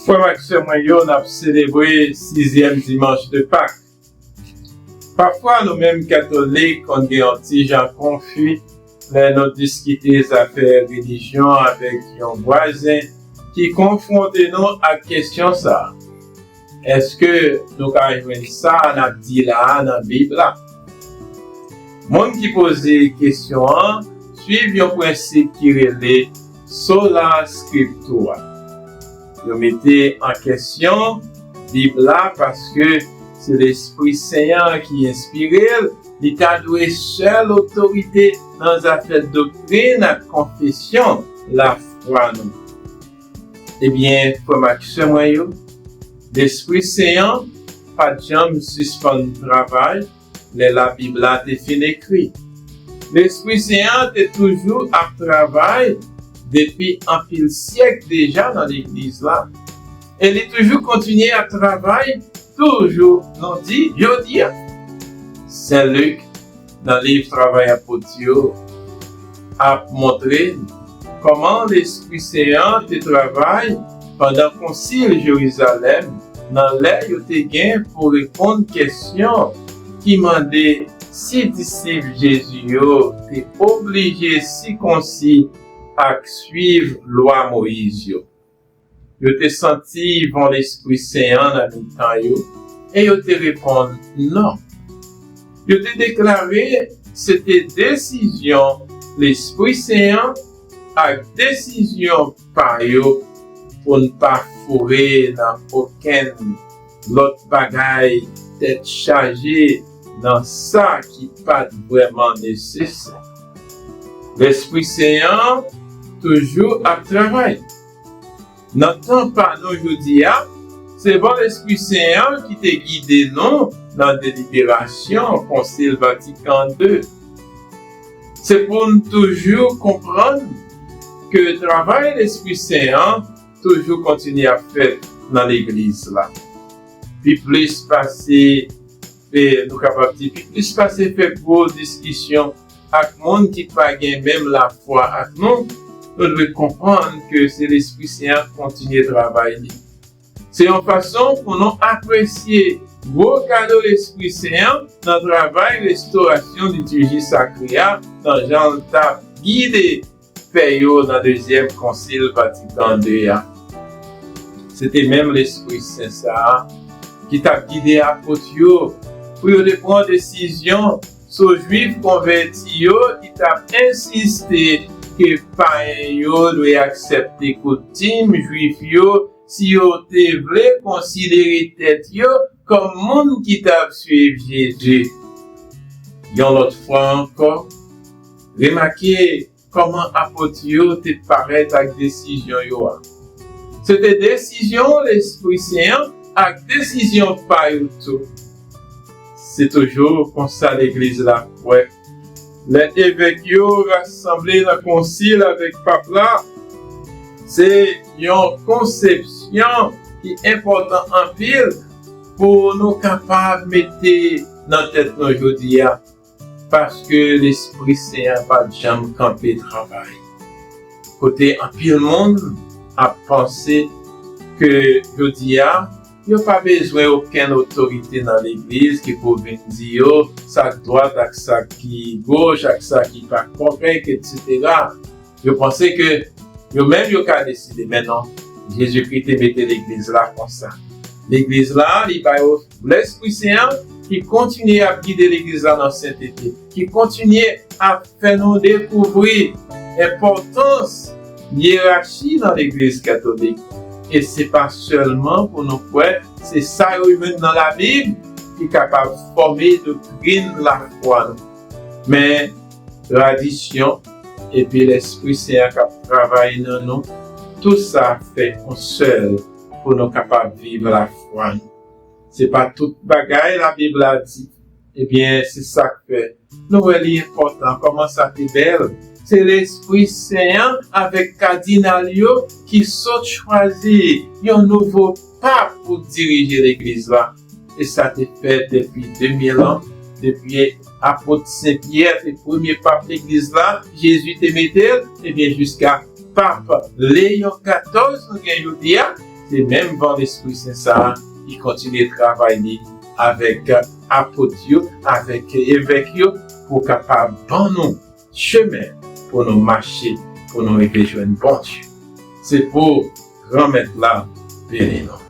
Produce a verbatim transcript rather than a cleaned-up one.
Frè m ak sè mwen yo, n ap selebre sizyèm dimanch de Pak. Pafwa, nou menm katolik, konn gen yon ti jan konfi lè nou diskite zafè relijyon avèk yon vwazen ki konfwonte nou ak kesyon sa a. Èske nou ka jwenn sa n ap di la a nan Bib la? Moun ki poze kesyon an swiv yon prensip ki rele sola scriptura. Yo mete an kesyon Bib la paske se Lespri Sen an ki enspire l, li ta dwe sèl otorite nan zafè doktrin ak konfesyon lafwa nou. Ebyen, frè m ak sè mwen yo, Lespri Sen an pa t janm sispann travay lè Labib la te fin ekri. Lespri Sen an te toujou ap travay depi anpil syèk deja nan legliz la. E li toujou kontinye ap travay toujou, nou di, jodi a. Sen Lik, nan liv Travay Apot yo, ap montre n kòman Lespri Sen an te travay pandan Konsil Jerizalèm, nan lè yo te gen pou reponn kesyon ki mande si disip Jezi yo te oblije sikonsi ak swiv Lwa Moyiz yo. Yo te santi von Lespri Sen an nan mitan yo, e yo te reponn non. Yo te deklare se te desizyon Lespri Sen an ak desizyon pa yo pou n pa foure nan okenn lòt bagay tèt chaje nan sa ki pa t vrèman nesesè. Lespri Sen an toujou ap travay. Nan tan pa nou jodi a, se bon Lespri Sen an ki te gide nou nan deliberasyon Konsil Vatikan de. Se pou n toujou konprann ke travay Lespri Sen an toujou kontinye ap fèt nan legliz la. Pi plis pase, e, nou kapab di, pi plis pase fè gwo diskisyon ak moun ki pa gen menm lafwa ak nou, nou dwe konprann ke se Lespri Sen an k kontinye travay li. Se yon fason pou nou apresye gwo kado Lespri Sen an nan travay restorasyon litiji sakre a, nan jan l t ap gide pè yo nan Dezyèm Konsil Vatikan de a. Se te menm Lespri Sen sa a ki t ap gide apot yo pou yo te pran desizyon sou Jwif konvèti yo ki t ap ensiste ke payen yo dwe aksepte koutim Jwif yo si yo te vle konsidere tèt yo kòm moun ki t ap swiv Jezi. Yon lòt fwa ankò, remake kòman apot yo te parèt ak desizyon yo a. Se te desizyon Lespri Sen an ak desizyon pa yo tou. Se toujou konsa legliz la kwè. Lè evèk yo rasanble nan konsil avèk pap la, se yon konsepsyon ki enpòtan anpil pou nou kapab mete nan tèt nou jodi a, paske Lespri Sen an pa t janm kanpe travay. Kote anpil moun ap panse ke jodi a, yo pa bezwen okenn otorite nan legliz ki pou vin di yo sa k dwat ak sa ki goch, ak sa ki pa kòrèk, etsetera. Yo panse ke yo menm yo ka deside, men non, Jezikri te mete legliz la konsa. Legliz la, li ba yo Lespri Sen an ki kontinye ap gide legliz la nan sentete, ki kontinye ap fè nou dekouvri enpòtans yerachi nan legliz katolik. E se pa sèlman pou nou kwè se sa yo jwenn nan Labib ki kapab fòme doktrin lafwa nou, men tradisyon epi Lespri Sen an k ap travay nan nou, tou sa fè yon sèl pou nou kapab viv lafwa nou. Se pa tout bagay Labib la di. Ebyen, se sa k fè nou wè li enpòtan. Kòman sa te bèl! Se Lespri Sen an avèk kadinal yo ki sot chwazi yon nouvo pap pou dirije legliz la. E sa te fèt depi de mil an, depi apot Sen Pyè te premye pap legliz la, Jezi te mete l, ebyen, jiska Pap Leyon katòz nou gen jodi a, se menm van Lespri Sen sa a ki kontinye travay li avèk apot yo, avèk evèk yo, pou kapab ban nou chemen pou nou mache, pou nou rive jwenn Bondye. Se pou Granmèt la beni nou.